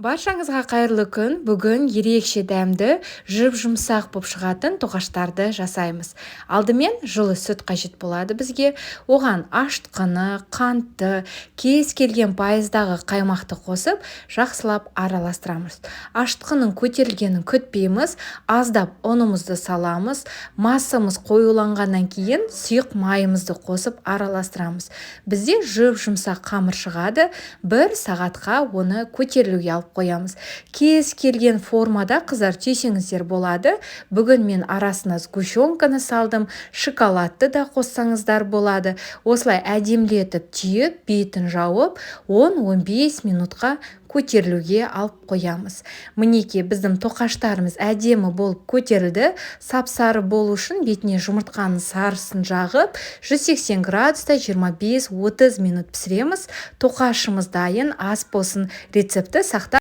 Баршаңызға қайырлы күн! Бүгін ерекше дәмді, жұп-жұмсақ боп шығатын тоқаштарды жасаймыз. Алдымен жылы сүт қажет болады бізге. Оған ашытқыны, қантты, кез келген пайыздағы қаймақты қосып, жақсылап араластырамыз. Ашытқының көтерілгенін күтпейміз, аздап ұнымызды саламыз. Массамыз қоюланғаннан кейін сұйық майымызды қосып араластырамыз. Бізде жұп-жұмсақ қамыр шығады. 1 сағатқа оны көтерілуге алып қоямыз. Кез келген формада, қыздар, түйсеңіздер болады. Бүгін мен арасына сгущенканы салдым, шоколадты да қоссаңыздар болады. Осылай әдемілетіп түйіп, бетін жауып, 10-15 минутқа көтерілуге алып қоямыз. Мінекей, біздің тоқаштарымыз әдемі болып көтерілді. Сап-сары болу үшін бетіне жұмыртқаның сарысын жағып, 180 градуста 25-30 минут пісіреміз. Тоқашымыз дайын, ас болсын. Рецептті сақтап